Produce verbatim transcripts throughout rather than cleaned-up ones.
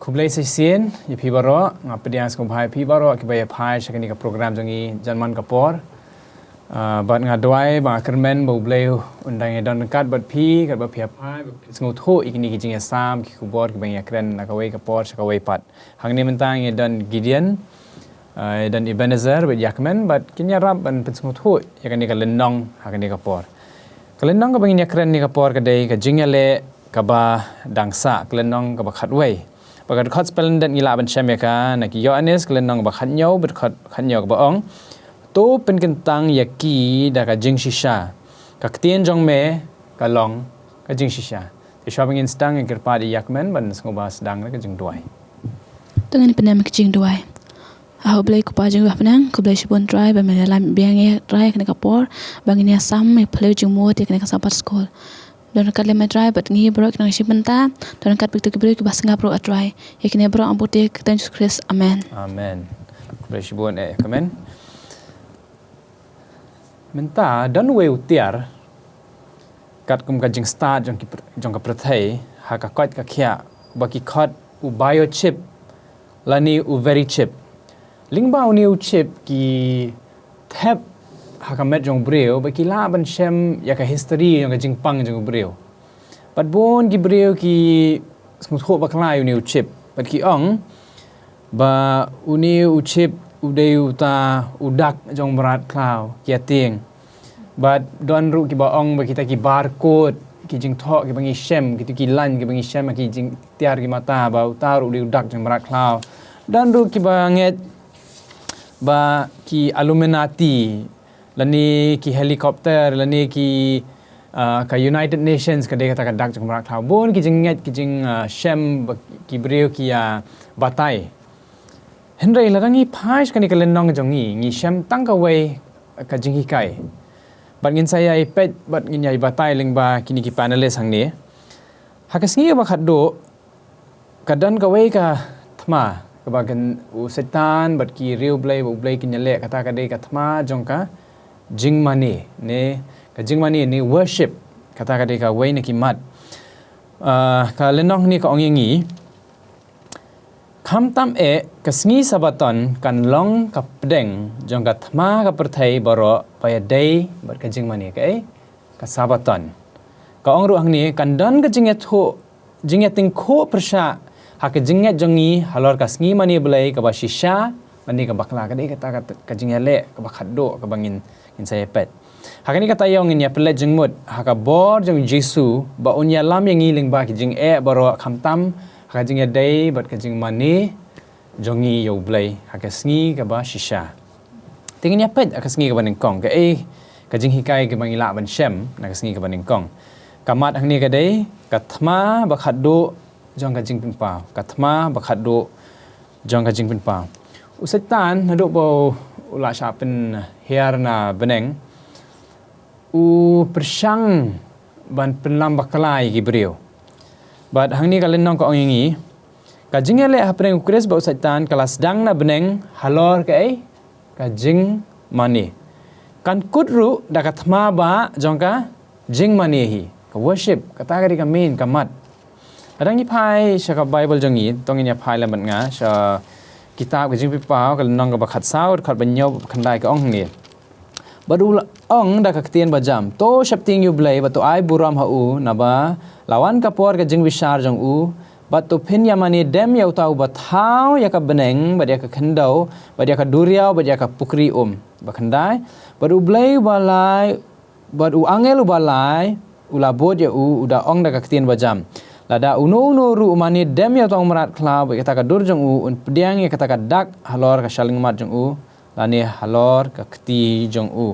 Khublei shisien ïa phi baroh, nga pdiang sngewbha ïa phi baroh kiba ïa phai sha kane ka program jong ngi jan man ka por. Ah, bad nga duwai ba nga kyrmen ba U Blei un dang ïa don ryngkat bad phi, katba phi ïa phai, ba phin sngewthuh ïa kine ki jingïasam, ki khubor kiba ngi ïa kren na kawei ka por sha kawei pat. Hangne mynta ngi don Gideon, ah, don Ebenezer bad Yakmen, bad kin ïarap ban pynsngewthuh ïa kane ka lynnong ha kane ka por. Ka lynnong kaba ngin ïa kren ne ka por ka dei ka jingïaleh kaba dang sah, ka lynnong kaba khatwei. Bad ka dkhot spelling date ngi lah ban shem ïa ka na ki Ïoannis, ka lynnong kaba khathynñiew, bad dkhot khathynñiew kaba ong: To pynkyntang ïa ki da ka jingshisha. Ka ktien jong me ka long ka jingshisha. Te shuwa ba ngin sdang, ngin kyrpad ïa Yakmen ban sngewbha sdang da ka jingduwai. To ngin pyndem ka jingduwai. Ah, U Blei Kpa jong ngi ba ha bneng, khublei shibun Trai ba me la lam biang ïa Trai kane ka por ba ngin ïasam ïa phylliew jingmut ïa kane ka Sabbath School. Don ryngkat lem Trai bad ngi baroh ki nongshim bynta, don ryngkat bad kito ki briew kiba sngap ruh Trai. Ïa kine baroh nga bud ha ka kyrteng Jisu Khrist. Amen. Amen. Khublei shibun eh, Yakmen. Mynta don uwei u tiar katkum ka jingstad jong ki pr-, jong ka pyrthei ha ka koit ka khiah, ba ki khot u biochip lane u verichip. Lyngba une u chip ki thep ha ka met jong u briew ba ki lah ban shem ïa ka history jong ka jingpang jong u briew. Bad bun ki briew ki sngewthuh bakla ïa une u chip. Bad ki ong ba une u chip u dei uta u dak jong u mrad khlaw, ki ïa tieng. Bad don ruh kiba ong ba kita ki barcode, ki jingthoh kiba ngi shem, kito ki line kiba ngi shem ha ki jingtiar ki mata, ba uta ruh u dei u dak jong u mrad khlaw. Don ruh kiba ngeit ba ki Illuminati, lane ki helicopter, lane ki, ah, ka United Nations ka dei kata ka dak jong u mrad khlaw. Bun ki jingngeit, ki jing, ah, shem ba ki briew ki ïa batai. Hynrei lada ngi phai sha kane ka lynnong jong ngi, ngi shem tang kawei ka jinghikai. Bad ngin sa ïa peit, bad ngin ïa batai lyngba kine ki panelist hangne. Ha ka sngi kaba khatduh, ka don kawei ka thma kaba kin, u Soitan bad ki riewblei ba U Blei kin ïaleh, kata ka dei ka thma jong ka jingmane, ne ka jingmane ne worship, kata ka dei kawei na ki mat. Ah, ka lynnong ne ka ong ïa ngi: Khamtam eh ka sngi Sabaton kan long ka pdeng jong ka thma ka pyrthei baroh ba ïadei bad ka jingmane. Kaei? Ka Sabaton. Ka ong ruh hangne kan don ka jingïathuh, jingïatyngkhuh pyrshah ha ka jingngeit jong ngi halor ka sngi mane Blei kaba shisha lane ka bakla. Ka dei kata ka, ka jingïaleh kaba khatduh kaba ngin, ngin sa ïa peit. Ha kane ka taïew ngin ïa pynleit jingmut ha ka bor jong u Jisu ba un ïalam ïa ngi lyngba ki jingeh baroh, khamtam ha ka jingïadei bad ka jingmane jong ngi ïa U Blei ha ka sngi kaba shisha. Te ngin ïa peit ha ka sngi kaba nyngkong, kaei ka jinghikai kaba ngi lah ban shem na ka sngi kaba nyngkong. Ka mat hangne ka dei ka thma ba khatduh jong ka jingpynpaw. Ka thma ba khatduh jong ka jingpynpaw. U Soitan naduh ba u la shah pynhiar na bneng, u pyrshang ban pynlam bakla ïa ki briew. Bad hangne ka lynnong ka ong ïa ngi, ka jingïaleh hapdeng u Khrist bad u Soitan ka la sdang na bneng halor kaei? Ka jingmane. Kan kut ruh da ka thma ba jong ka jingmane hi, ka worship, kata ka dei ka main, ka mat. Lada ngi phai sha ka Baibl jong ngi, to ngin ïa phai lem bad nga sha kitab ka Jingpynpaw, ka lynnong kaba khatsaw, dkhot ba hynñiew bad ba khyndai, ka ong hangne: Bad u la ong da ka ktien bajam: To sheptieng ïa U Blei bad to ai burom ha u, naba la wan ka por ka jingbishar jong u. Bad to phin ïa mane dem ïa uta uba thaw ïa ka bneng bad ïa ka khyndew bad ïa ka duriaw bad ïa ka pukri um. Ba khyndai: Bad U Blei uba lai, bad u angel uba lai u la bud ïa u, u da ong da ka ktien bajam: Lada uno uno ruh u mane dem ïa uta u mrad khlaw bad ïa kata ka dur jong u, un pdiang ïa kata ka dak halor ka shyllangmat jong u lane halor ka kti jong u.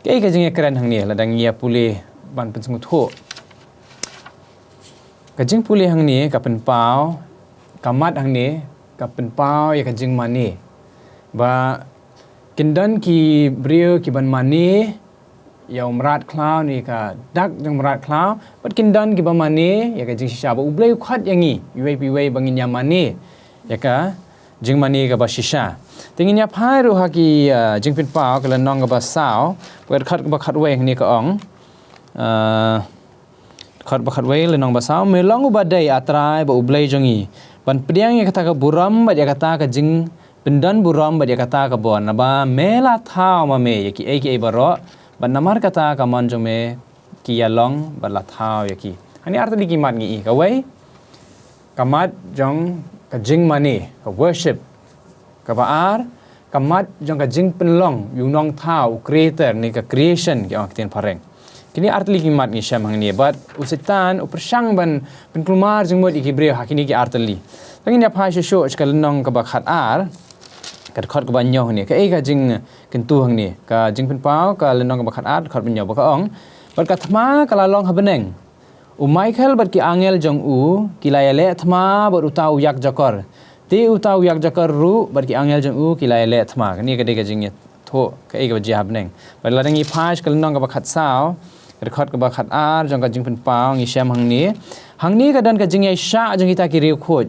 Kaei ka jingïakren hangne, lada ngi ïa pule ban pynsngewthuh? Ka jingpule hangne ka pynpaw, ka mat hangne ka pynpaw ïa ka jingmane. Ba kin don ki briew ki ban mane ïa u mrad khlaw ne ka dak jong u mrad khlaw, bad kin don ki ba mane ïa ka jingshisha. Ba U Blei u khot ïa ngi iwei pa iwei ba ngin ïa mane ïa ka jingmane kaba shisha. Te ngin ïa phai ruh ha ki, ah, Jingpynpaw ka lynnong kaba saw, bad dkhot kaba khatwei hangne ka ong, ah, dkhot ba khatwei, lynnong ba saw: Me long uba dei, A Trai, ba U Blei jong ngi, Ban pdiang ïa kata ka burom bad ïa kata ka jingpyndonburom bad ïa kata ka bor, naba me la thaw ma me ïa kiei kiei baroh, bad namar kata ka mon jong me ki ïalong bad la thaw ïa ki. Hangne artylli ki mat ngi i. Kawei, ka mat jong ka jingmane, ka worship. Kaba ar, ka mat jong ka jingpynlong ïa u nongthaw, u creator, ne ka creation ki ong ha ka ktien phareng. Kine artylli ki mat ngi shem hangne, bad u Soitan u pyrshang ban pynkulmar jingmut ïa ki briew ha kine ki artylli. Te ngin ïa phai shuh shuh sha ka lynnong kaba khatar, ka dkhot kaba hynñiew hangne. Kaei ka jingkyntu hangne? Ka Jingpynpaw ka lynnong kaba khatar, dkhot ba hynñiew, ba ka ong: Bad ka thma ka la long ha bneng. U Michael bad ki angel jong u ki la ïaleh thma bad uta u ïakjakor. Te uta u ïakjakor ruh bad ki angel jong u ki la ïaleh thma. Kane ka dei ka jingïathuh kaei kaba jia ha bneng. Bad lada ngi phai sha ka lynnong kaba khatsaw, ka dkhot kaba khatar jong ka Jingpynpaw, ngi shem hangne: Hangne ka don ka jingïaishah jong kita ki riewkhuid,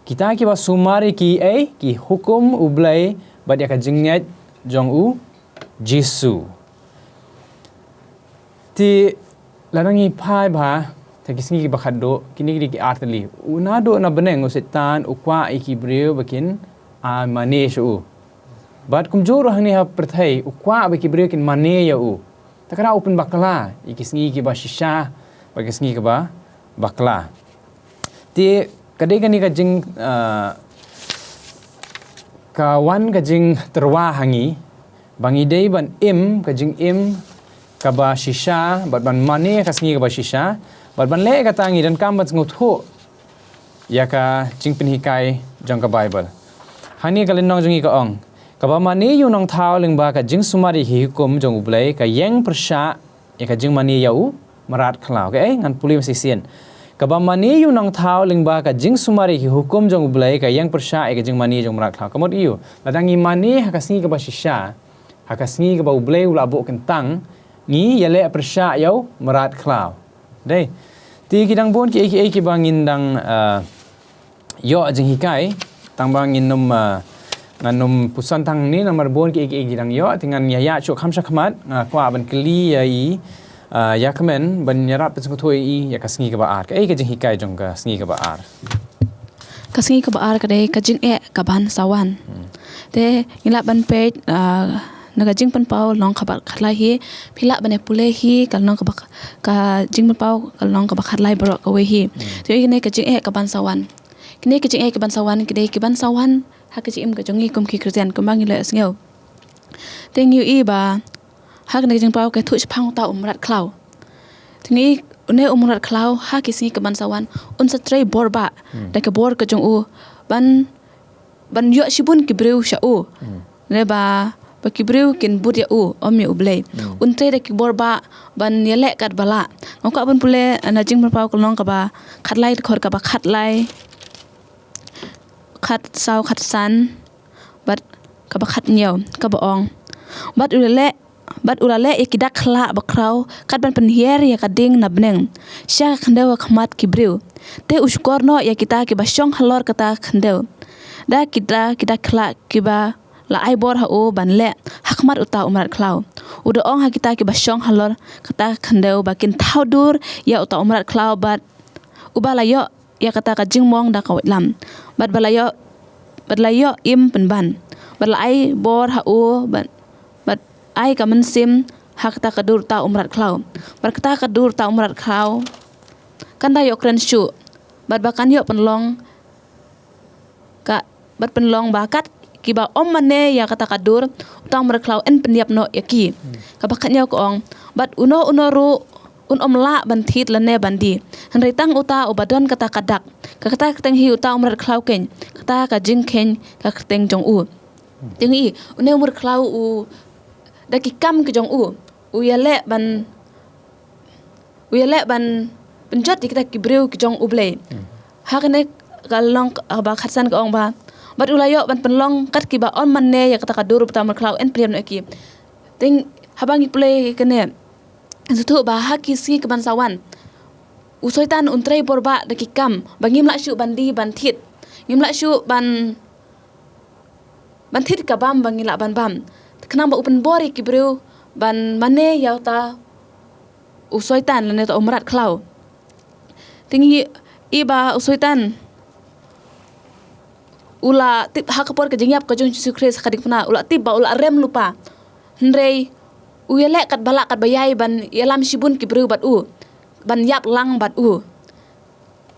kita kiba sumar ïa kiei, ki hukum U Blei bad ïa ka jingngeit jong U Jisu. Te lada ngi phai bha sha ki sngi kiba khatduh, kine ki dei ki artylli. U naduh na bneng u Soitan u kwah ïa ki briew ba kin, ah, mane sha u. Bad kumjuh ruh hangne ha pyrthei u kwah ba ki briew kin mane ïa u. Te ka dei u pynbakla ïa ki sngi kiba shisha bad ki sngi kiba bakla. Te ka dei kane ka jing, ah, ka wan ka jingtyrwa ha ngi ba ngi dei ban im ka jingim kaba shisha, bad ban mane ka sngi kaba shisha, bad ban leh kata ngi donkam ban sngewthuh ïa ka jingpynhikai jong ka Baibl. Hangne ka lynnong jong ngi ka ong: Kaba mane ïa u nongthaw lyngba ka jingsumar ïa ki hukum jong U Blei ka ïeng pyrshah ïa ka jingmane ïa u mrad khlaw. Kaei, ngan pule shisien. Kaba mane ïa u nongthaw lyngba ka jingsumar ïa ki hukum jong U Blei ka ïeng pyrshah ïa ka jingmane jong u mrad khlaw. Ka mut ïa u, lada ngi mane ha ka sngi kaba shisha, ha ka sngi kaba U Blei u la buh kyntang, ngi ïaleh pyrshah ïa u mrad khlaw. Dei. Te ki dang bun kiei kiei kiba ngin dang, ah, ïoh jinghikai, tang ba ngin nym, ah, ngan nym puson tang hangne, namar bun kiei kiei ki dang ïoh. Te ngan ïa ïaid shuh kham sha khmat, nga kwah ban kylli ïa i, ah, ïa kmen ban ïarap pynsngewthuh ïa i ïa ka sngi kaba ar. Kaei ka jinghikai jong ka sngi kaba ar? Ka sngi kaba ar ka dei ka jingeh kaban sa wan. Hmm. Te ngi lah ban peit, ah, na ka Jingpynpaw lynnong kaba khatlai hi, phi lah ban ïa pule hi, ka lynnong kaba, ka Jingpynpaw ka lynnong kaba khatlai baroh kawei hi. Hmm. Te kine ka jingeh kaban sa wan. Kine ka jingeh kaban sa wan, ki dei kiban sa wan ha ka jingim ka jong ngi kum ki Khristan, kumba ngi la ïohsngew. Te ngi ïohi ba ha kane ka Jingpynpaw ka ïathuh shaphang uta u mrad khlaw. Te ngi ïohi une u mrad khlaw ha ki sngi kaban sa wan un sa trei bor bah, hmm, da ka bor ka jong u ban, ban ïoh shibun ki briew sha u. Hmm. Ne ba, ba ki briew kin bud ïa u, ym ïa U Blei. Hmm. Un trei da ki bor bah ban ïaleh katba lah. Nga kwah ban pule na Jingpynpaw ka lynnong kaba khatlai, dkhot kaba khatlai, khatsaw, khatsan bad kaba khathynñiew, kaba ong: Bad u la leh, bad u la leh ïa ki dak khyllah bakhraw kat ban pynhiar ïa ka ding na bneng sha ka khyndew ha khmat ki briew. Te u shukor noh ïa kita kiba shong halor kata ka khyndew da kita ki dak khyllah kiba la ai bor ha u ban leh ha khmat uta u mrad khlaw. U da ong ha kita kiba shong halor kata ka khyndew ba kin thaw dur ïa uta u mrad khlaw bad uba la ïoh ïa kata ka jingmong da ka waitlam, bad ba la ïoh, bad la ïoh im pynban, bad la ai bor ha u, bad, bad ai ka mynsiem ha kata ka dur uta u mrad khlaw, bad kata ka dur uta u mrad khlaw kan da ïoh kren shuh, bad ba kan ïoh pynlong ka, bad pynlong ba kat kiba ym mane ïa kata ka dur uta u mrad khlaw yn pynïap noh ïa ki. Hmm. Kaba khathynñiew ka ong: Bad uno uno ruh un ym lah ban thied lane ban die, hynrei tang uta uba don kata ka dak. Ka kata ka kyrteng hi uta u mrad khlaw keiñ, kata ka jingkheiñ ka kyrteng jong u. Hmm. Te ngi ïohi une u mrad khlaw u, da ki kam ki jong u, u ïaleh ban, u ïaleh ban pynjot ïa kita ki briew ki jong U Blei. Hmm. Ha kane ka lynnong kaba khatsan ka ong ba, bad u la ïoh ban pynlong kat kiba ym mane ïa kata ka dur uta u mrad khlaw yn pynïap noh ïa ki. Te haba ngi pule kane, sngewthuh ba ha ki sngi kaban sa wan, u Soitan un trei bor bah da ki kam ba ngim lah shuh ban die ban thied. Ngim lah shuh ban ban thied ka bam ba ngi lah ban bam, khnang ba u pynbor ïa ki briew ban mane ïa uta u Soitan lane uta u mrad khlaw. Te ngi ïohi ba u Soitan u la tip ha ka por ka jingïap ka jong Jisu Khrist ha ka diengphna, u la tip ba u la rem lypa. Hynrei u ïaleh katba lah katba ïai ban ïalam shibun ki briew bad u, ban ïap lang bad u.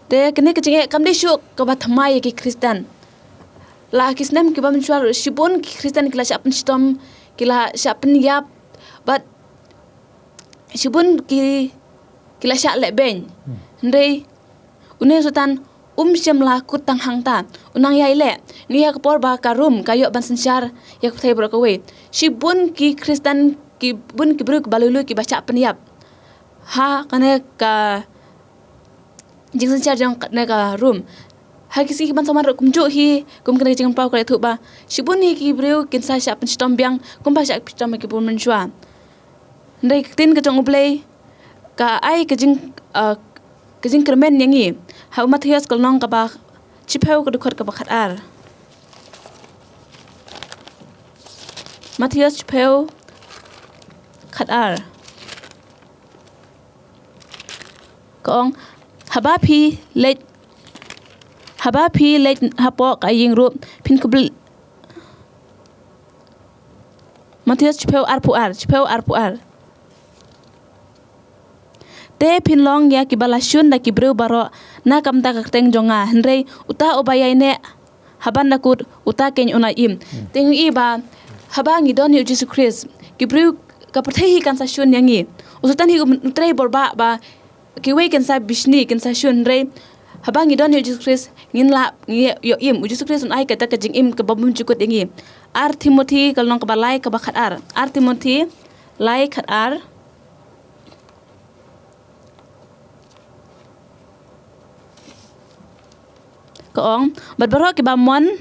Te kane ka jingeh kam dei shuh kaba thymmai ïa ki Khristan. La ki snem kiba mynshuwa shibun ki Khristan ki la shah pynshitom, ki la shah pynïap, bad shibun ki, ki la shah lehbeiñ. Hynrei une u Soitan um shym la kut tang hangta. U nang ïai leh. Ngi ïa ka por ba ka Rom ka ïoh ban synshar ïa ka pyrthei baroh kawei, shibun ki Khristan, ki bun ki briew kiba lui lui kiba shah pynïap ha kane ka jingsynshar jong kane ka Rom. Ha ki sngi kiban sa wan ruh kumjuh hi, kum kane ka jingpynpaw ka la ïathuh ba shibun hi ki briew kin sa shah pynshitom biang kumba shah pynshitom ïa ki bun mynshuwa. Hynrei ka ktien ka jong U Blei ka ai ka jing, ah, ka jingkyrmen ïa ngi ha u Mathaios ka lynnong kaba shiphew ka dkhot kaba khatar. Mathaios shiphew khatar. Ka ong, haba phi leit, haba phi leit hapoh ka ïing ruh phin khublei. Mathaios shiphew arphew ar, shiphew arphew ar. Te phin long ïa kiba la shun da ki briew baroh na ka bynta ka kyrteng jong nga, hynrei uta uba ïaineh haban da kut, uta keiñ un ai im. Te ngi ïohi ba haba ngi don ïa u Jisu Khrist, ki briew, ka pyrthei hi kan sa shun ïa ngi. U Soitan hi u trei bor ba, ba kiwei kin sa bishni, kin sa shun, hynrei haba ngi don ïa u Jisu Khrist ngin lah, ngi ïoh im. U Jisu Khrist un ai kata ka jingim kaba bymjukut ïa ngi. Ar Timothi ka lynnong kaba lai kaba khatar. Ar Timothi lai khatar. Ka ong, bad baroh kiba mon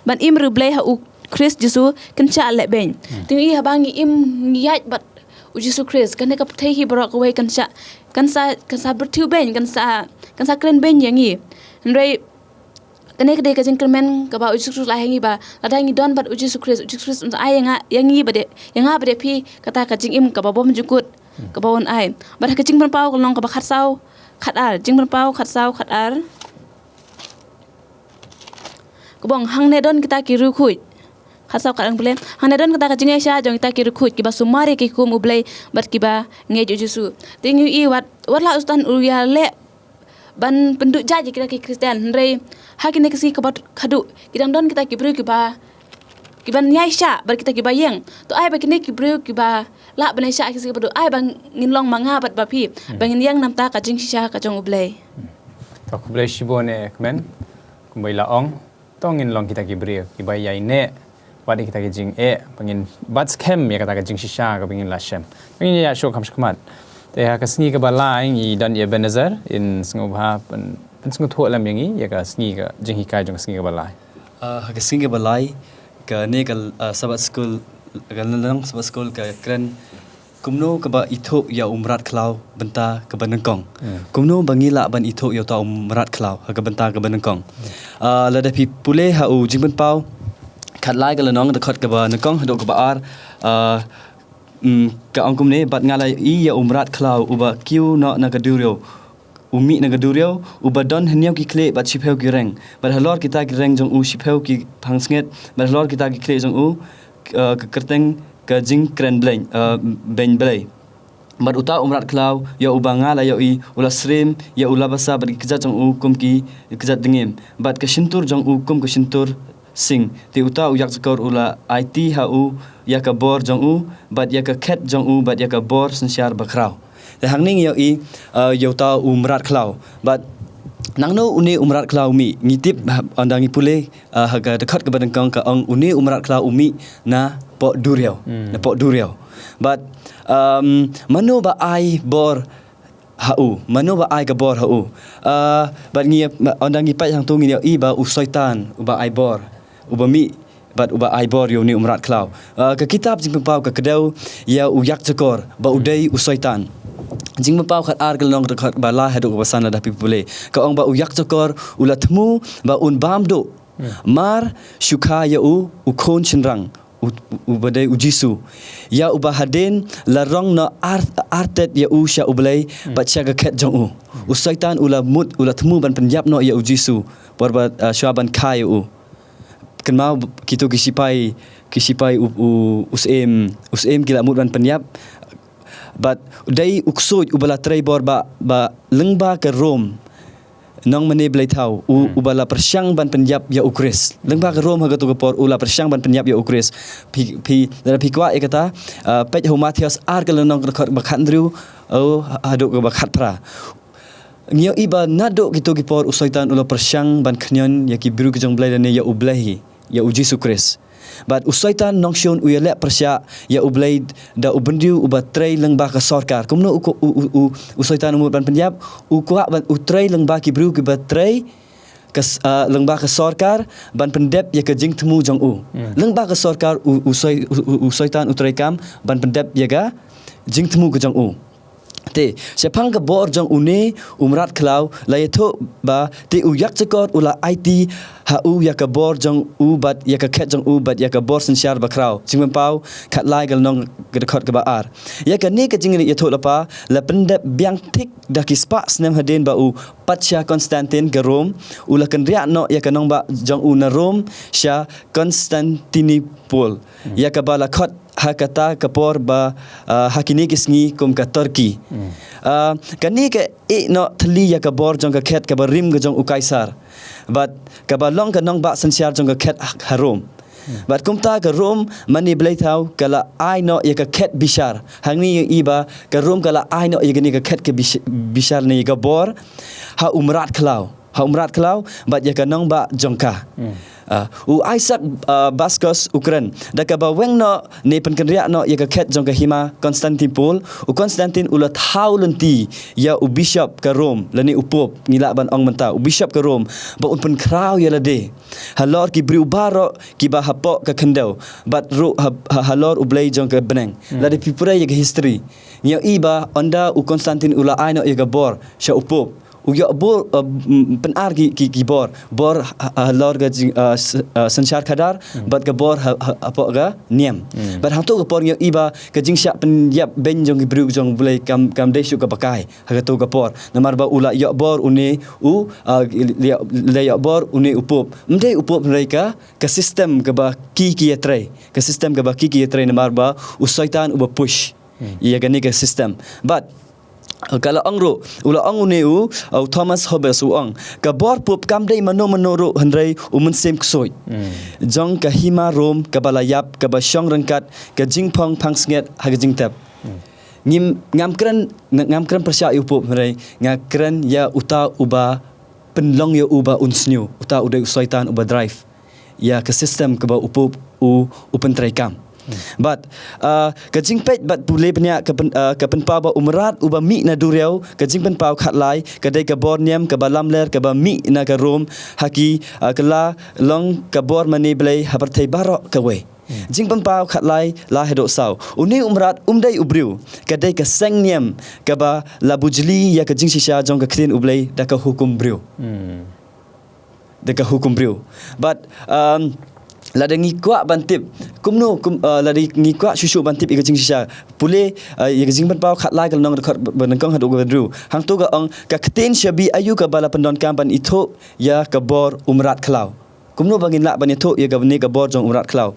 ban im riewblei ha u Khrist Jisu kin shah lehbeiñ. Te ngi ïohi haba ngi im, ngi ïaid bad u Jisu Khrist, kane ka pyrthei hi baroh kawei kan shah, kan sa, kan sa byrthiew beiñ, kan sa, kan sa kren beiñ ïa ngi. Hynrei kane ka dei ka jingkyrmen kaba u Jisu Khrist la ai ha ngi ba lada ngi don bad u Jisu Khrist, u Jisu Khrist un ai ïa nga, ïa ngi bad ïa, ïa nga bad ïa phi kata ka jingim kaba bymjukut kaba un ai. Bad ha ka Jingpynpaw ka lynnong kaba khatsaw khatar, Jingpynpaw khatsaw khatar. Ka ong, hangne don kita ki riewkhuid. Khatsaw khatar, pule, hangne don kita ka jingaisha jong kita ki riewkhuid kiba sumar ïa ki hukum U Blei bad kiba ngeit ïa u Jisu. Te ngi ïohi wat, wat la u Soitan u ïaleh ban pynduh jait ïa kita ki Khristan, hynrei ha kine ki sngi kaba khadduh ki dang don kita ki briew kiba, kiban ïaishah bad kita kiba ïeng. To ai ba kine ki briew kiba lah ban ïaishah ha ki sngi kaba khadduh, ai ba ngin long ma nga bad ma phi, ba ngin ïeng na ka bynta ka jingshisha ka jong U Blei. To khublei shibun, eh, kmen. Kumba i la ong, to ngin long kita ki briew kiba ïaineh wat ïa kita ki jingeh, ba ngin bat skhem ïa kata ka jingshisha kaba ngin la shem. Ba ngin ïa shu kham shakhmat. Te ha ka sngi kaba lai ngi don ïa Ebenezer, in sngewbha pyn, pynsngewthuh lem ïa ngi ïa ka sngi, ka jinghikai jong ka sngi kaba lai. Ah, ha ka sngi kaba lai, kane ka, ah, Sabbath School, ka lynnong Sabbath School ka kren kumno kaba ithuh ïa u mrad khlaw bynta kaba nyngkong. Kumno ba ngi lah ban ithuh ïa uta u mrad khlaw ha ka bynta kaba nyngkong. Ah, lada phi pule ha u Jingpynpaw khatlai ka lynnong, dkhot kaba nyngkong haduh kaba ar, ah, mm, ka ong kumne, bad nga la ïohi ïa u mrad khlaw uba kiew noh na ka duriaw, u mih na ka duriaw, uba don hynñiew ki khlieh bad shiphew ki reng. Bad halor kita ki reng jong u shiphew ki phangsngiat, bad halor kita ki khlieh jong u, eh, ka kyrteng ka jingkren beiñ, eh, beiñ Blei. Bad uta u mrad khlaw ïa uba nga la ïohi, u la syriem ïa u la basa bad ki kjat jong u kum ki kjat dngiem, bad ka shyntur jong u kum ka shyntur sing. Te uta u ïakjakor u la aiti ha u ïa ka bor jong u, bad ïa ka khet jong u, bad ïa ka bor synshar bakhraw. Te hangne ngi ïohi, eh, ïa uta u mrad khlaw. Bad nangno une u mrad khlaw u mih? Ngi tip, ha, ynda ngi pule, eh, ha ka dkhot kaba nyngkong ka ong une u mrad khlaw u mih na poh duriaw, na poh duriaw. Bad, um, mano ba ai bor ha u, mano ba ai ka bor ha u? Ah, bad ngi, ynda ngi peit hangto ngin ïohi ba u Soitan uba ai bor, uba mih bad uba ai bor ïa une u mrad khlaw. Ah, ka kitab Jingpynpaw ka kdew ïa u ïakjakor ba u dei u Soitan. Jingpynpaw khatar ka lynnong dkhot kaba lai haduh kaba san lada phi pule. Ka ong ba u ïakjakor u la thmu ba un bam duh. Mar shu kha ïa u, u khun shynrang, u, uba dei u Jisu, ïa uba hadien la rong noh ar, artet ïa u sha U Blei bad sha ka khet jong u. U Soitan u la mut, u la thmu ban pynïap noh ïa u Jisu por ba, ah, shuwa ban kha ïa u. kynmaw kito ki sipai, ki sipai u, u, u syiem, u syiem ki la mut ban pynïap. Bad dei u ksuid uba la trei bor ba, ba lyngba ka Rom, nongmane blei thaw, u, uba la pyrshang ban pynïap ïa u Khrist. Lyngba ka Rom ha kato ka por u la pyrshang ban pynïap ïa u Khrist. Phi, phi, lada phi kwah ïa kata, ah, peit ha u Mathaios ar ka lynnong ka dkhot ba khathynriew, oh, haduh kaba khatphra. Ngi ïohi ba naduh kito ki por u Soitan u la pyrshang ban khñiot ïa ki briew ki jong Blei lane ïa u Blei hi, ïa u Jisu Khrist. Bad u Soitan nongshun u ïaleh pyrshah ïa u Blei da u bynriew uba trei lyngba ka sorkar. Kumno u, u, u, u, u Soitan u mut ban pynïap, u kwah ban u trei lyngba ki briew kiba trei ka s-, ah, lyngba ka sorkar ban pyndep ïa ka jingthmu jong u. Hmm. Lyngba ka sorkar u, u, Soi-, u, u, u Soitan u trei kam ban pyndep ïa ka jingthmu ka jong u. Te shaphang ka bor jong une u mrad khlaw la ïathuh ba te u ïakjakor u la aiti ha u ïa ka bor jong u bad ïa ka khet jong u bad ïa ka bor synshar bakhraw. Jingpynpaw khatlai ka lynnong ka dkhot kaba ar. Ïa kane ka jingïathuhlypa la pyndep biang thik da ki spah snem hadien ba u Patsha Constantine ka Rom u la kynriah noh ïa ka nongbah jong u na Rom sha Constantinople. Hmm. Ïa kaba la khot ha kata ka por ba, ah, ha kine ki sngi kum ka Turkey. Hmm. Ah, kane ka ïeh noh thylli ïa ka bor jong ka khet kaba rim ka jong u Kaisar. Bad kaba long ka nongbah synshar jong ka khet ha, ha Rom. Hmm. Bad kumta ka Rom mane blei thaw ka la ai noh ïa ka khet bishar. Hangne ïohi ba ka Rom ka la ai noh ïa kane ka khet ka bish-, bishar ne ïa ka bor ha u mrad khlaw. Ha u mrad khlaw bad ïa ka nongbah jong ka. Hmm. Ah, u Isaac, ah, Bascos u kren da kaba weng noh ne pynkynriah noh ïa ka khet jong ka hima Constantinople, u Constantine u la thaw lynti ïa u bishop ka Rom lane u pope, ngi lah ban ong mynta u bishop ka Rom, ba un pynkhraw ïa lade halor ki briew baroh kiba hapoh ka khyndew bad ruh ha, ha, halor u Blei jong ka bneng. Hmm. Lada phi pule ïa ka history, ngi ïohi ba ynda u Constantine u la ai noh ïa ka bor sha u pope, u ïoh bor, uh, mm, pynar ki, ki, ki bor. Bor ha, ha, halor ka jing, uh, s-, uh, synshar khadar, hmm, bad ka bor ha, ha, hapoh ka niam. Hmm. Bad hangto ka por ngi ïohi ba ka jingshah pynïap beiñ jong ki briew jong u Blei kam, kam dei shuh kaba kai ha kato ka por. Namar ba u la ïoh bor une u, uh, la ïoh, la ïoh bor une u pope. Ym dei u pope hynrei ka, ka system kaba ki ki ïatrei. Ka system kaba ki ki ïatrei namar ba u Soitan uba push. Hmm. Ïa kane ka system. Bad ka la ong ruh, u la ong une u, u Thomas Hobbes u ong, ka bor pope kam dei mano mano ruh hynrei u mynsiem ksuid. Hmm. Jong ka hima Rom kaba la ïap, kaba shong ryngkat ka jingphong phangsngiat ha ka jingtep. Hmm. Ngim, ngam kren, ngam kren pyrshah ïa u pope hynrei nga kren ïa uta uba pynlong ïa u ba un sniew, uta u dei u Soitan uba drive ïa ka system kaba u pope u, u pyntreikam. Hmm. Bad, ah, ka jingpeit bad pule bniah ka pyn-, ah, ka pynpaw ba u mrad uba mih na duriaw, ka jingpynpaw khatlai, ka dei ka bor niam kaba lamler kaba mih na ka Rom, ha ki, ah, ka la long ka bor mane blei ha pyrthei baroh kawei. Hmm. Jingpynpaw khatlai lai haduh saw. Une u mrad um dei u briew, ka dei ka seng niam kaba la bujli ïa ka jingshisha jong ka ktien u Blei da ka hukum briew. Hmm. Da ka hukum briew. Bad, um, lada ngi kwah ban tip kumno, kum, uh, lada ngi kwah shuh shuh ban tip ïa ka jingshisha, pule, uh, ïa ka Jingpynpaw khatlai ka lynnong dkhot ba nyngkong haduh kaba hynriew. Hangto ka ong, ka ktien shabi aïu kaba la pyndonkam ban ithuh ïa ka bor u mrad khlaw. Kumno ba ngin lah ban ithuh ïa kane ka bor jong u mrad khlaw.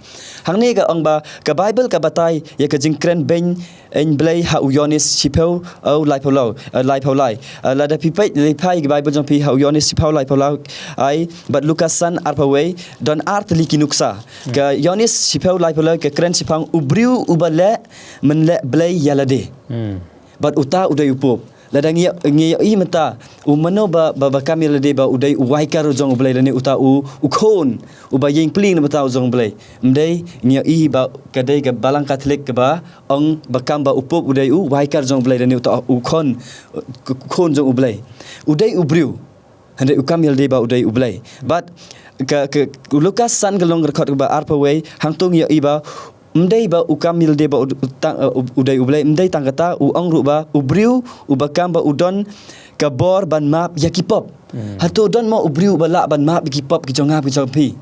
Hangne ka ong ba ka Baibl ka batai ïa ka jingkren beiñ Blei ha u Ïoannis shiphew, oh, laiphew law, eh, laiphew lai. Eh, lada phi peit, lada phi peit ïa ka Baibl jong phi ha u Ïoannis shiphew laiphew lai, ai, bad Lukas san arphew wei, don ar tylli ki nuksa. Hmm. Ka Ïoannis shiphew laiphew lai ka kren shaphang u briew uba leh mynleh blei ïa lade. Hmm. Bad uta u dei u pope. Lada ngi, ngi ïohi mynta, u mano ba, ba, ba kam ïa lade ba u dei u waikar u jong u Blei lane uta u, u khun, uba ïeng pli na bynta u jong u Blei. Ym dei, ngi ïohi ba ka dei ka balang Katholik kaba ong ba kam ba u pope u dei u waikar jong u Blei lane uta u khun, u khun jong u Blei. U dei u briew. Hynrei u kam ïa lade ba u dei u Blei. Bad ka, ka, u Lukas san ka lynnong dkhot kaba arphew wei, hangto ngi ïohi ba ym dei ba u kam ïa lade ba u, u tang, uh, u, u dei u Blei, ym dei tang kata, u ong ruh ba u briew uba kam ba u don ka bor ban map ïa ki pop. Hmm. Hato don mo u briew uba lah ban map ïa ki pop ki jong nga ki jong phi?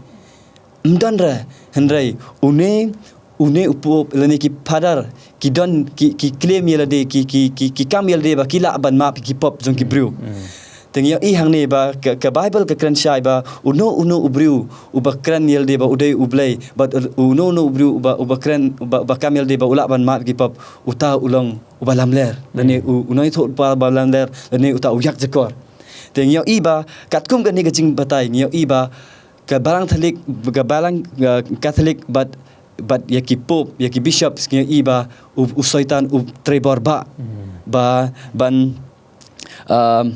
Ym don re, hynrei une, une u pope lane ki phadar ki don, ki, ki claim ïa lade, ki, ki, ki, ki kam ïa lade ba ki lah ban map ïa ki pop jong ki briew. Hmm. Te ngi ïohi hangne ba ka, ka Baibl ka kren shai ba uno uno u briew uba kren ïalade ba u dei u Blei, bad uno uno u briew uba, uba kren, uba, uba kam ïalade ba u lah ban map ki pop, uta u long uba lamler. Lane u, u nongïathuhlypa uba lamler, lane uta u ïakjakor. Te ngi ïohi ba katkum kane ka jingbatai ngi ïohi ba ka Balang Katholik, ka Balang, uh, Katholik bad, bad ïa ki Pope, ïa ki Bishops, ngi ïohi ba u, u Soitan u trei bor ba, ba ban, um,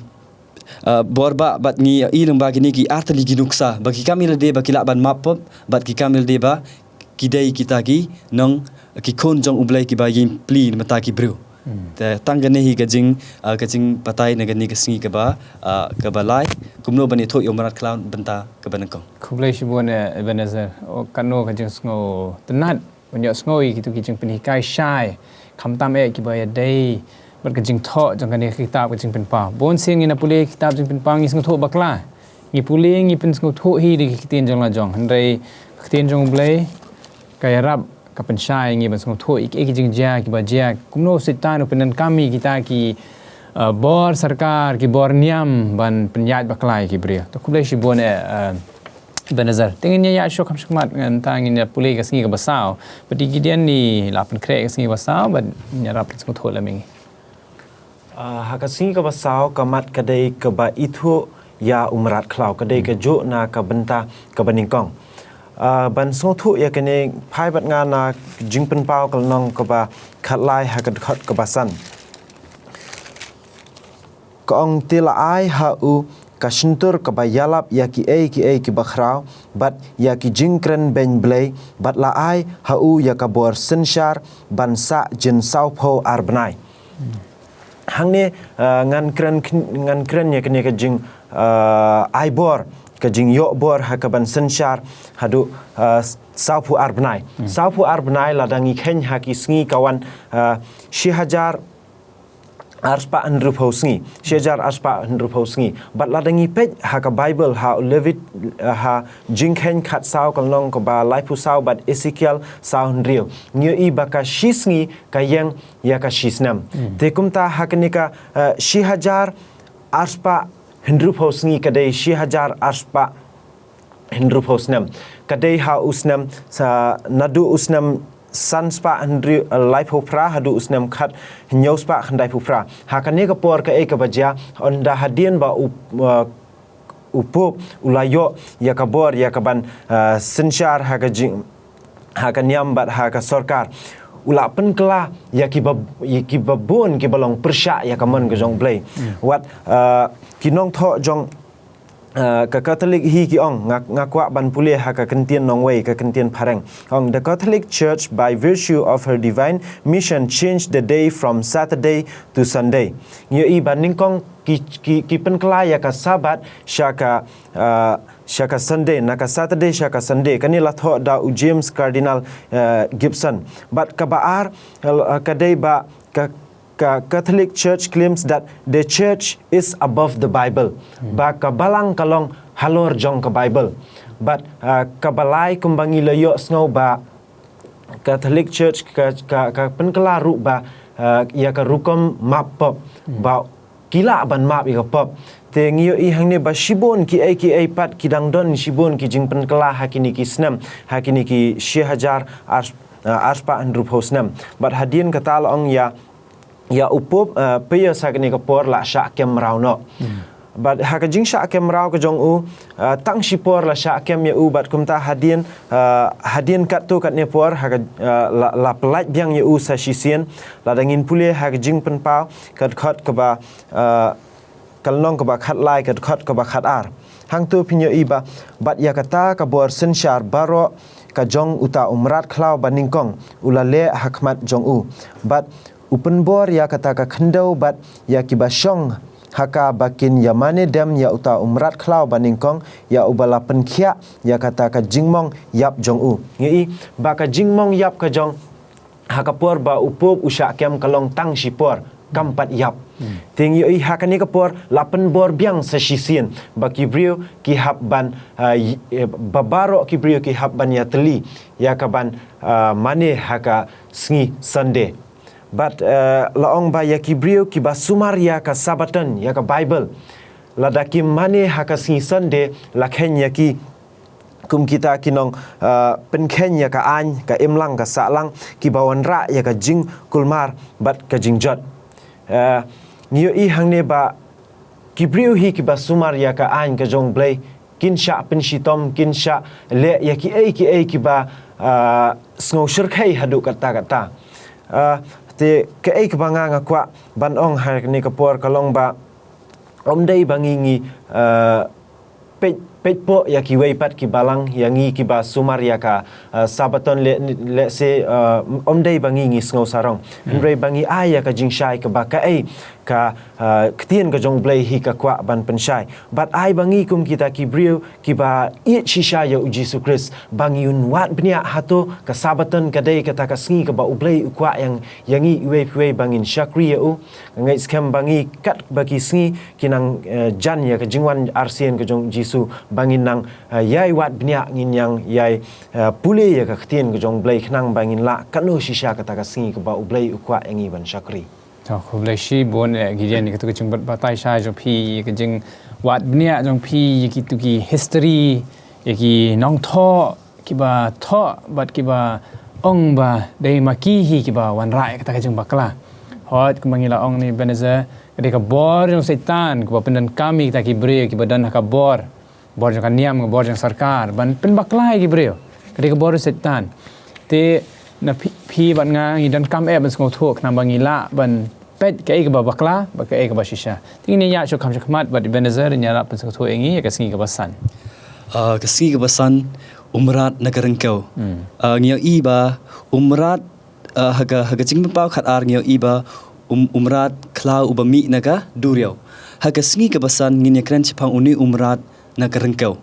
uh, bor ba, bad ngi ïohi lyngba kine ki artylli ki nuksa ba ki kam ïalade ba ki lah ban map pop, bad ki kam ïalade ba ki dei kita ki nong, ki khun jong U Blei kiba ïeng pli na bynta ki briew. Te tang kane hi ka jing, uh, ka jingbatai na kane ka sngi kaba, uh, kaba lai, kumno ban ïathuh ïa u mrad khlaw bynta kaba nyngkong. Khublei shibun, eh, Ebenezer. Oh, kano ka jingsngewtynnat ban ïohsngew ïa kito ki jingpynhikai shai, khamtam eh kiba ïadei bad ka jingthoh jong kane ka kitab ka Jingpynpaw. Bun sien ngi na pule kitab Jingpynpaw ngi sngewthuh bakla. Ngi pule ngi pynsngewthuh hi da ki ktien jong la jong. Hynrei ka ktien jong U Blei ka ïarap, ka pynshai ïa ngi ban sngewthuh ïa ki, ïa ki jingjia kiba jia, kumno u Soitan u pyndonkam ïa kita ki, uh, bor sorkar, ki bor niam ban pynïaid bakla ïa ki briew. To khublei shibun, eh, uh, Ebenezer. Te ngin ïa shu kham shakhmat, ngan ta ngin ïa pule ka sngi kaba saw. Bad ïa ki dien ngi la pynkhreh ka sngi kaba saw, bad ngin ïarap pynsngewthuh lem ïa ngi. Ah, ha ka sngi kaba saw ka mat ka dei kaba ithuh ïa u mrad khlaw, ka dei kajuh na ka bynta kaba nyngkong. Ah, ban sngewthuh ïa kane phai bad nga na Jingpynpaw ka lynnong kaba khatlai ha ka dkhot kaba san. Ka ong te la ai ha u ka shyntur kaba ïalap ïa kiei kiei kiba khraw, bad ïa ki jingkren beiñ Blei, bad la ai ha u ïa ka bor synshar ban sah jin sawphew ar bnai. Hangne, eh, ngan kren kn-, ngan kren ïa kane ka jing, eh, ai bor, ka jingïoh bor ha ka ban synshar haduh, eh, sawphew ar bnai. Sawphew ar bnai lada ngi kheiñ ha ki sngi ka wan, eh, shi hajar ar spah hynriewphew sngi, shi hajar ar spah hynriewphew sngi. Bad lada ngi peit ha ka Baibl, ha u Levit, eh, ha Jingkheiñ khatsaw ka lynnong kaba laiphew saw bad Esekiel saw hynriew, ngi ïohi ba ka shi sngi ka ïeng ïa ka shi snem. Te kumta ha kane ka, eh, shi hajar ar spah hynriewphew sngi ka dei shi hajar ar spah hynriewphew snem. Ka dei ha u snem sa, naduh u snem san spah hynriew, eh, laiphew phra haduh u snem khathynñiew spah khyndaiphew phra. Ha kane ka por kaei kaba jia, ynda hadien ba u, eh, u Pope u la ïoh ïa ka bor ïa ka ban, eh, synshar ha ka jing, ha ka niam bad ha ka sorkar, u la pynkylla ïa kiba, ïa kiba bun kiba long pyrshah ïa ka mon ka jong U Blei. Wat, eh, ki nongthoh jong, eh, ka Katholik hi ki ong, nga, nga kwah ban pule ha ka kyntien nongwei, ka kyntien phareng. Ong, "The Catholic Church, by virtue of her divine mission, changed the day from Saturday to Sunday." Ngi ïohi ba nyngkong ki, ki, ki pynkylla ïa ka Sabbath sha ka, eh, sha ka Sunday, na ka Saturday sha ka Sunday. Kane la thoh da u James Cardinal, eh, Gibson. Bad kaba ar, eh, ka dei ba ka, ka Catholic Church claims that the church is above the Bible. Ba ka balang ka long halor jong ka Baibl. Bad, ah, kaba lai kumba ngi la ïohsngew ba Catholic Church ka, ka, ka pynkylla ruh ba, ah, ïa ka rukom map pop. Ba ki lah ban map ïa ka pop. Te ngi ïohi hangne ba shibun kiei kiei pat ki dang don shibun ki jingpynkylla ha kine ki snem, ha kine ki shi hajar ar, ah, ar spah hynriewphew snem. Bad hadien kata la ong ïa ïa u Pope, eh, Pius ha kane ka por la shah kem mraw noh. Bad ha ka jingshah kem mraw ka jong u, eh, tang shi por la shah kem ïa u bad kumta hadien, eh, hadien katto katne por ha ka, eh, la, la pyllait biang ïa u sa shisien, lada ngin pule ha ka Jingpynpaw ka dkhot kaba, eh, ka lynnong kaba khatlai ka dkhot kaba khatar. Hangto phin ïohi ba, bad ïa kata ka bor synshar baroh ka jong uta u mrad khlaw ba nyngkong u la leh ha khmat jong u. Bad u pynbor ïa kata ka khyndew bad ïa kiba shong ha ka ba kin ïa mane dem ïa uta u mrad khlaw ba nyngkong ïa uba la pynkhiah ïa kata ka jingmong ïap jong u. Ngi i ba ka jingmong ïap ka jong ha ka por ba u Pope u shah kem ka long tang shi por kam pat ïap. Te ngi ïohi ha kane ka por la pynbor biang sa shisien ba ki briew ki hap ban, ah, i-, eh, ba baroh ki briew ki hap ban ïatylli ïa ka ban, ah, mane ha ka sngi Sunday. Bad, eh, la ong ba ïa ki briew kiba sumar ïa ka Sabbaton, ïa ka Baibl, Lada kim mane ha ka sngi Sunday, la kheiñ ïa ki kum kita ki nong, uh, pynkheiñ ïa ka aiñ, ka imlang, ka sahlang, kiba wanrah ïa ka jingkulmar bad ka jingjot. Uh, ngi ïohi hangne ba ki briew hi kiba sumar ïa ka aiñ ka jong U Blei, kin shah pynshitom, kin shah leh ïa kiei kiei kiba, uh, sngewshyrkhei haduh katta katta. Uh, te kaei kaba nga nga kwah ban ong ha kane ka por ka long ba ym dei ba ngi ngi, uh, peit, peit poh ïa kiwei pat ki balang, ïa ngi kiba sumar ïa ka, uh, Sabaton, le, lehse, uh, ym dei ba ngi ngi sngew sarong. Hmm. Hynrei ba ngi ai ïa ka jingshai kaba kaei ka, uh, ktien ka jong U Blei hi ka kwah ban pynshai. Bad ai ba ngi kum kita ki briew kiba ïeit shisha ïa U Jisu Khrist, ba ngi un wad bniah hato ka Sabaton ka dei kata ka sngi kaba U Blei u kwah ïa, ïa ngi iwei pa iwei ba ngin shakri ïa u. Nga ngeit skhem ba ngi katba ki sngi ki nang, eh, jan ïa ka jingwan arsien ka jong U Jisu, ba ngin nang, eh, ïai wad bniah, ngin nang ïai, eh, pule ïa ka ktien ka jong U Blei khnang ba ngin lah kano shisha kata ka sngi kaba U Blei u kwah ïa ngi ban shakri. To, khublei shibun, eh, Gideon, ïa kito ki jingbat batai shisha jong phi, ïa ki jingwad bniah jong phi ïa kito ki history, ïa ki nongthoh kiba thoh bad kiba ong ba dei ma ki hi kiba wanrah ïa kata ka jingbakla. Hooid, kumba ngi la ong ne Ebenezer, ka dei ka bor jong Soitan kaba pyndonkam ïa kita ki briew kiba don ha ka bor, bor jong ka niam, ka bor jong sorkar, ban pynbakla ïa ki briew. Ka dei ka bor jong Soitan. Te na phi, phi bad nga ngi donkam eh ban sngewthuh khnang ba ngi lah ban peit kaei kaba bakla bad kaei kaba shisha. Te ngin ïa shu kham shu khmat bad Ebenezer, ngin ïa lah pynsngewthuh ïa ngi ïa ka sngi kaba san. Ah, ka sngi kaba san, U Mrad na ka Ryngkew. Hmm. Ah, ngi ïohi ba U Mrad, ah, ha ka, ha ka Jingpynpaw khatar ngi ïohi ba U, U Mrad khlaw uba mih na ka duriaw. Ha ka sngi kaba san ngin ïa kren shaphang une U Mrad na ka Ryngkew.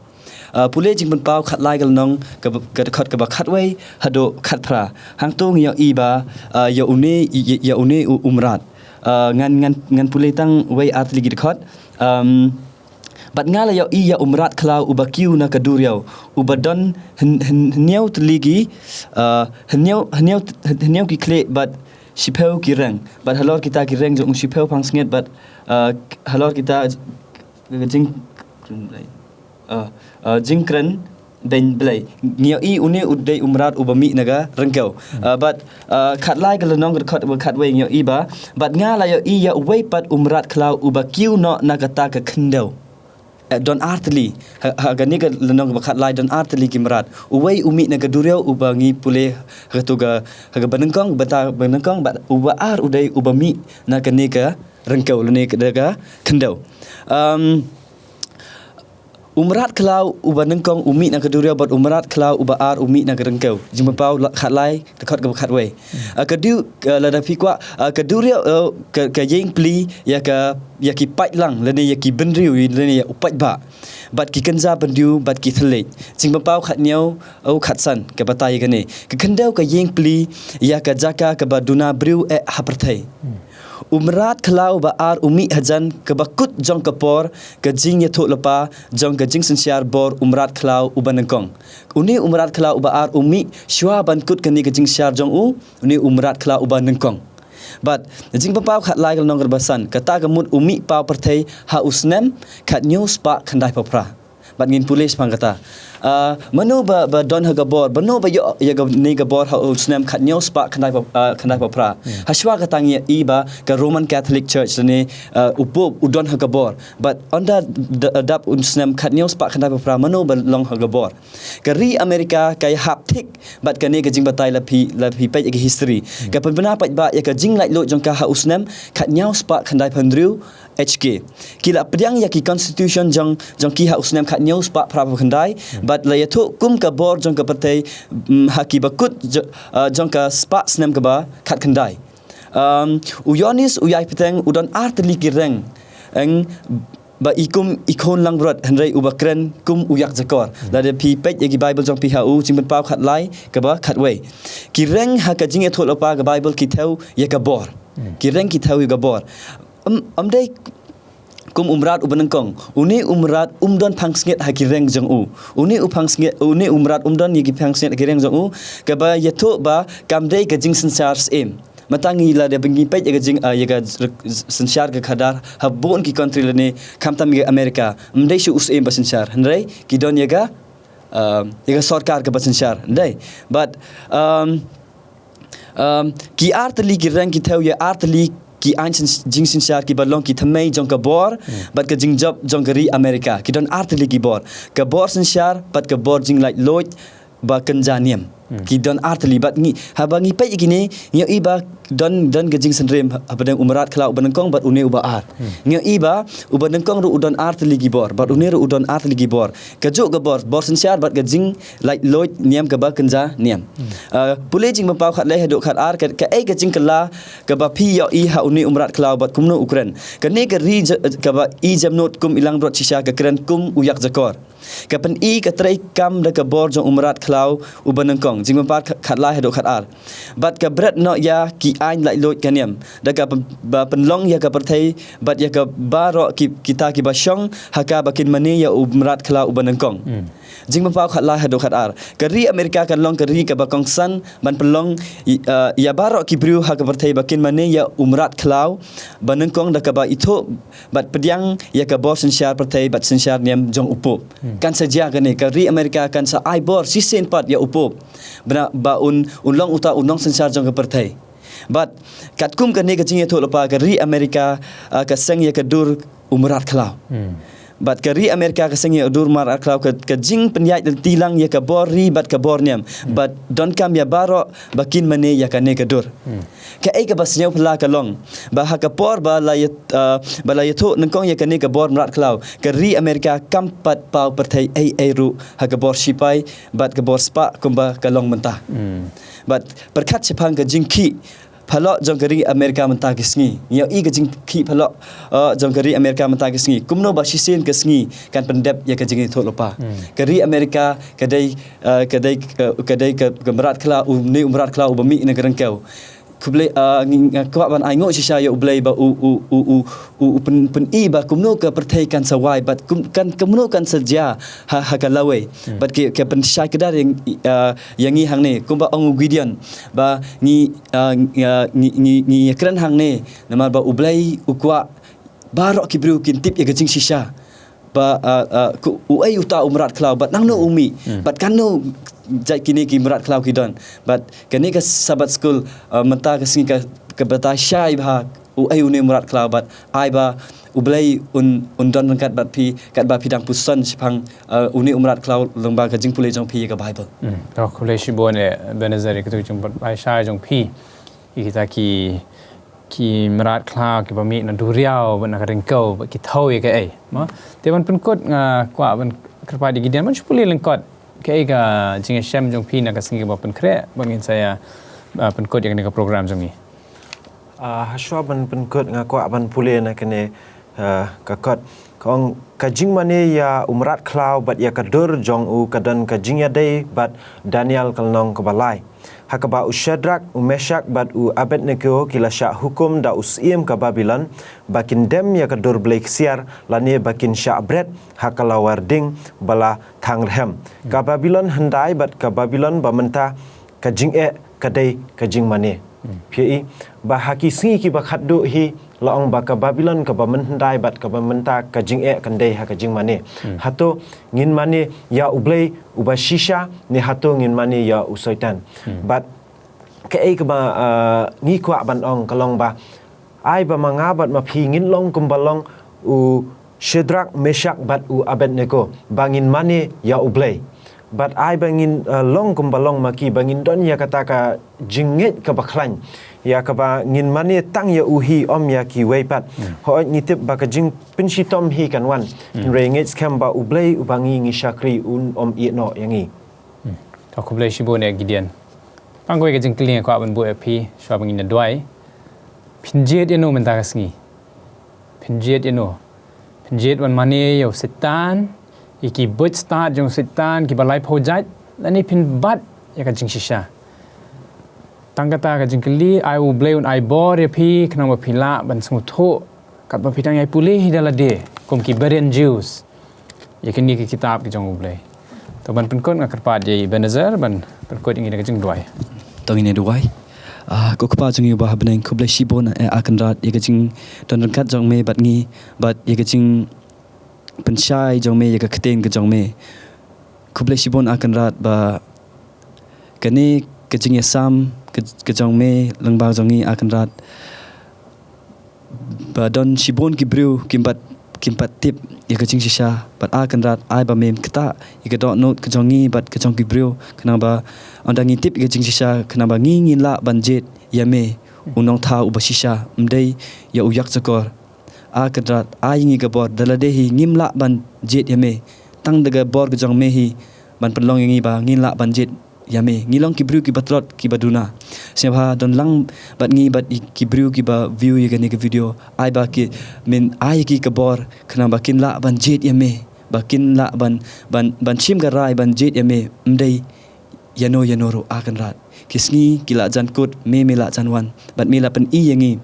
Ah, pule Jingpynpaw khatlai ka lynnong kaba, ka dkhot kaba khatwei haduh khatphra. Hangto ngi ïohi ba, ah, ïa une, ïa, ïa une U, U Mrad. Ah, ngan, ngan, ngan pule tang wei ar tylli ki dkhot. Um, Bad nga la ïohi ïa U Mrad khlaw uba kiew na ka duriaw, uba don hyn-, hyn-, hynñiew tylli ki, ah, hynñiew, hynñiew, hynñiew ki khlieh bad shiphew ki reng. Bad halor kita ki reng jong u shiphew phangsngiat bad, ah, halor kita jing, ah, ah, jingkren beiñ Blei. Ngi ïohi une u dei U Mrad uba mih na ka ryngkew. Hmm. Ah, bad, ah, khatlai ka lynnong ka dkhot uba khatwei ngi ïohi ba, bad nga la ïohi ïa uwei pat U Mrad khlaw uba kiew noh na kata ka khyndew. Eh, don ar tylli. Ha, ha kane ka lynnong kaba khatlai don ar tylli ki mrad. Uwei u mih na ka duriaw uba ngi pule ha kato ka, ha kaba nyngkong, bynta ba nyngkong, bad uba ar u dei uba mih na kane ka ryngkew lane ka, ka khyndew. Um, U Mrad khlaw uba nyngkong u mih na ka duriaw bad U Mrad khlaw uba ar u mih na ka ryngkew. Jingpynpaw la-, khatlai, dkhot kaba khatwei. Hmm. Ah, ka dei, ah, lada phi kwah, ah, ka duriaw, ah, ka, ka ïeng pli ïa ka, ïa ki paidlang lane ïa ki bynriew lane ïa u paidbah. Bad ki kynja bynriew bad ki thylliej. Jingpynpaw khathynñiew, ah, khatsan, ka batai ïa kane. Ka khyndew ka ïeng pli ïa ka jaka kaba duna briew eh ha pyrthei. Hmm. U Mrad khlaw ba ar u mih hajan kaba kut jong ka por, ka jingïathuhlypa jong ka jingsynshar bor U Mrad khlaw uba nyngkong. Une U Mrad khlaw uba ar u mih shuwa ban kut kane ka jingsynshar jong u, une U Mrad khlaw uba nyngkong. Bad Jingpynpaw khatlai ka lynnong kaba san, kata ka mut u mih paw pyrthei ha u snem khathynñiew spah khyndaiphew phra. Bad ngin pule shaphang kata. Ah, mano ba, ba don ha ka bor, mano ba ïoh ïa kane ka bor ha u snem khathynñiew spah khyndai phew, ah, khyndai phew phra. Hmm. Hashwa kata ngi ïohi ba ka Roman Catholic Church lane, ah, u Pope u don ha ka bor. Bad ynda da-, dap u snem khathynñiew spah khyndai phew phra, mano ba long ha ka bor. Ka ri America ka ïahap thik bad kane ka jingbatai, la phi, la phi peit ïa ka history. Hmm. Ka pynbna paidbah ïa ka jinglaitluid jong ka ha u snem khathynñiew spah khyndai phew hynriew H K. Ki la pdiang ïa ki constitution jong, jong ki ha u snem khathynñiew spah phra phew khyndai, hmm, bad la ïathuh kum ka bor jong ka pyrthei, mm, ha ki ba kut jo-, ah, jong ka spah snem kaba khatkhyndai. Um, u Ïoannis u Ïaibteng u don ar tylli ki reng, eng, ba i kum i khun langbrot, hynrei uba kren kum u ïakjakor. Hmm. Lada phi peit ïa ki Bible jong phi ha u Jingpynpaw khatlai kaba khatwei. Ki reng ha ka jingïathuhlypa ka Bible ki thew ïa ka bor. Hmm. Ki reng ki thew ïa ka bor. Ym, ym dei kum u mrad uba nyngkong. Une u mrad um don phangsngiat ha ki reng jong u. Une u phangsngiat, une u mrad um don ïa ki phangsngiat ha ki reng jong u. Kaba ïathuh ba kam dei ka jingsynshar syiem. mynta ngi la dep ngi peit ïa ka jing, ah, ïa ka r-, synshar ka khadar ha bun ki country lane khamtam ïa ka America. Ym dei shuh u syiem ba synshar, hynrei ki don ïa ka, ah, ïa ka sorkar kaba synshar, ym dei? Bad, um, um, ki ar tylli ki reng ki thew ïa ar tylli ki aiñ syn-, jingsynshar kiba long ki thymmei jong ka bor bad ka jingjop jong ka ri America. Ki don ar tylli ki bor: ka bor synshar bad ka bor jinglaitluid ba kynja niam. Ki don ar tylli, bad ngi, haba ngi peit ïa kine, ngi ïohi ba don, don ka jingsynrim hapdeng u mrad khlaw uba nyngkong bad une uba ar. Ngi ïohi ba uba nyngkong ruh u don ar tylli ki bor bad une ruh u don ar tylli ki bor. Kajuh ka bor, bor synshar bad ka jinglaitluid niam kaba kynja niam. Ah, pule Jingpynpaw khatlai haduh khatar, ka, kaei ka jingkylla kaba phi ïohi ha une u mrad khlaw bad kumno u kren? Kane ka ri ja-, kaba i jemnud kum i langbrot shisha ka kren kum u ïakjakor. Ka pyni ka treikam da ka bor jong u mrad khlaw uba nyngkong, Jingpynpaw khat-, khatlai haduh khatar. Bad ka bret noh ïa ki aiñ laitluid ka niam da kaba pyn-, ba pynlong ïa ka pyrthei bad ïa ka baroh ki, kita kiba shong ha ka ba kin mane ïa u mrad khlaw uba nyngkong. Jingpynpaw khatlai haduh khatar. Ka ri America kan long ka ri kaba kongsan ban pynlong i-, ah, ïa baroh ki briew ha ka pyrthei ba kin mane ïa u mrad khlaw ba nyngkong da kaba ithuh bad pdiang ïa ka bor synshar pyrthei bad synshar niam jong u Pope. Kan sa jia kane, ka ri America kan sa ai bor shisien pat ïa u Pope, ba na, ba un, un long uta u nongsynshar jong ka pyrthei. Bad katkum kane ka jingïathuhlypa, ka ri America, ah, ka seng ïa ka dur u mrad khlaw. Bad ka ri America ka seng ïa ka dur u mrad khlaw, ka, ka jingpynïaid lynti lang ïa ka bor ri bad ka bor niam. Bad donkam ïa baroh ba kin mane ïa kane ka dur. Kaei kaba sngewphylla ka long ba ha ka por ba la ïa, ah, ba la ïathuh nyngkong ïa kane ka bor mrad khlaw, ka ri America kam pat paw pyrthei ei ei ruh ha ka bor shipai bad ka bor spah kumba ka long mynta. Bad pyrkhat shaphang ka jingkhih phylla jong ka ri America mynta ki sngi. Ngi ïohi ka jingkhih phylla, ah, jong ka ri America mynta ki sngi. Kumno ba shisien ka sngi kan pyndep ïa ka jingïathuhlypa. Ka ri America ka dei, ah, ka dei, ah, ka dei ka, ka mrad khlaw, une u mrad khlaw uba mih na ka ryngkew. Khublei, ah, ngi, nga kwah ban ai nguh shisha ïa U Blei ba u, u, u, u, u, u pyn-, pyni ba kumno ka pyrthei kan sa wai bad kum-, kan, kumno kan sa jia ha, ha ka lawei. Bad ki, ki pynshai kdar ïa, ah, ïa ngi hangne kumba ong u Gideon ba ngi, ah, ngi, ah, ngi, ngi, ngi ïakren hangne namar ba U Blei u kwah baroh ki briew kin tip ïa ka jingshisha ba, ah, ah, ku-, uei uta u mrad khlaw bad nangno u mih bad katno jait kine ki mrad khlaw ki don. Bad kane ka Sabbath School, ah, mynta ka sngi ka, ka batai shai bha uei une u mrad khlaw bad ai ba U Blei un, un don ryngkat bad phi katba phi dang puson shaphang, ah, une u mrad khlaw lyngba ka jingpule jong phi ïa ka Bible. To khublei shibun Ebenezer ïa kito ki jingbatai shai jong phi ïa kita ki ki mrad khlaw kiba mih na duriaw bad na ka ryngkew bad ki thew ïa kaei. Mo? Te ban pynkut nga kwah ban kyrpad ïa Gideon ban shu pule lyngkot kaei ka jingïashem jong phi na ka sngi kaba pynkhreh ba ngin sa ïa, ah, pynkut ïa kane ka program jong ngi. Ah, hashwa ban pynkut nga kwah ban pule na kane, ah, ka kot. Ka ong, ka jingmane ïa u mrad khlaw bad ïa ka dur jong u ka don ka jingïadei bad Daniel ka lynnong kaba lai. Ha kaba u Shadrak, u Meshak bad u Abednego ki la shah hukum da u syiem ka Babilon ba kin dem ïa ka dur blei ksiar lane ba kin shah bret ha ka lawar ding ba la thang rhem. Ka Babilon hyndai bad ka Babilon ba mynta ka jingeh ka dei ka jingmane. Phi ïohi ba ha ki sngi kiba khatduh hi la ong ba ka Babilon kaba mynhyndai bad kaba mynta ka jingeh kan dei ha ka jingmane. Hato ngin mane ïa U Blei uba shisha ne hato ngin mane ïa u Soitan? Bad kaei kaba, ah, ngi kwah ban ong ka long ba ai ba ma nga bad ma phi ngin long kumba long u Shadrak, Meshak bad u Abednego ba ngin mane ïa U Blei. Bad ai ba ngin, ah, long kumba long ma ki ba ngin don ïa kata ka jingngeit kaba khlaiñ ïa kaba ngin mane tang ïa u hi ym ïa kiwei pat. Hooid ngi tip ba ka jingpynshitom hi kan wan. Hynrei ngeit skhem ba U Blei uba ngi ngi shakri un ym ïehnoh ïa ngi. To khublei shibun ïa Gideon. Tang kawei ka jingkylli nga kwah ban buh ïa phi shuwa ba ngin ïa duwai. Phin jied ïano mynta ka sngi? Phin jied ïano? Phin jied ban mane ïa u Soitan, ïa ki buit stad jong u Soitan kiba laiphew jait, lane phin bat ïa ka jingshisha? Tang kata ka jingkylli, ai U Blei un ai bor ïa phi khnang ba phi lah ban sngewthuh katba phi dang ïai pule hi da lade kum ki Berean Jews ïa kine ki kitab ki jong U Blei. To ban pynkut nga kyrpad ïa i Ebenezer ban pynkut ïa ngi da ka jingduwai. To ngin ïa duwai. Ah, ko Kpa jong ngi uba ha bneng, khublei shibun, eh, A Kynrad, ïa ka jingdon ryngkat jong me bad ngi, bad ïa ka jingpynshai jong me ïa ka ktien ka jong me. Khublei shibun, A Kynrad, ba kane ka jingïasam ka, ka jong me lyngba jong ngi, A Kynrad, ba don shibun ki briew kim pat, kim pat tip ïa ka jingshisha, bad A Kynrad, ai ba mem ktah ïa ka dohnud ka jong ngi bad ka jong ki briew, khnang ba ynda ngi tip ïa ka jingshisha, khnang ba ngi ngin lah ban jied ïa me, U Nongthaw uba shisha, ym dei ïa u ïakjakor. A Kynrad, ai ngi ka bor, da lade hi ngim lah ban jied ïa me, tang da ka bor ka jong me hi ban pynlong ïa ngi ba ngin lah ban jied ïa me. Ngi long ki briew kiba tlot, kiba duna. Sngewbha don lang bad ngi bad i, ki briew kiba view ïa kane ka video. Ai ba ki, men ai ki ka bor, khnang ba kin lah ban jied ïa me, ba kin lah ban, ban, ban shim ka rai ban jied ïa me, ym dei ïano ïano ruh, A Kynrad. Ki sngi ki la jan kut, me, me la jan wan, bad me la pyni ïa ngi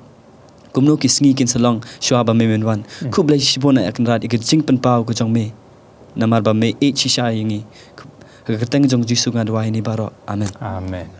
kumno ki sngi kin sa long shuwa ba me men wan. Khublei shibun, A Kynrad, ïa ka jingpynpaw ka jong me, namar ba me ïeit shisha ïa ngi. Ha ka kyrteng jong Jisu nga duwai ïa kine baroh. Amen. Amen.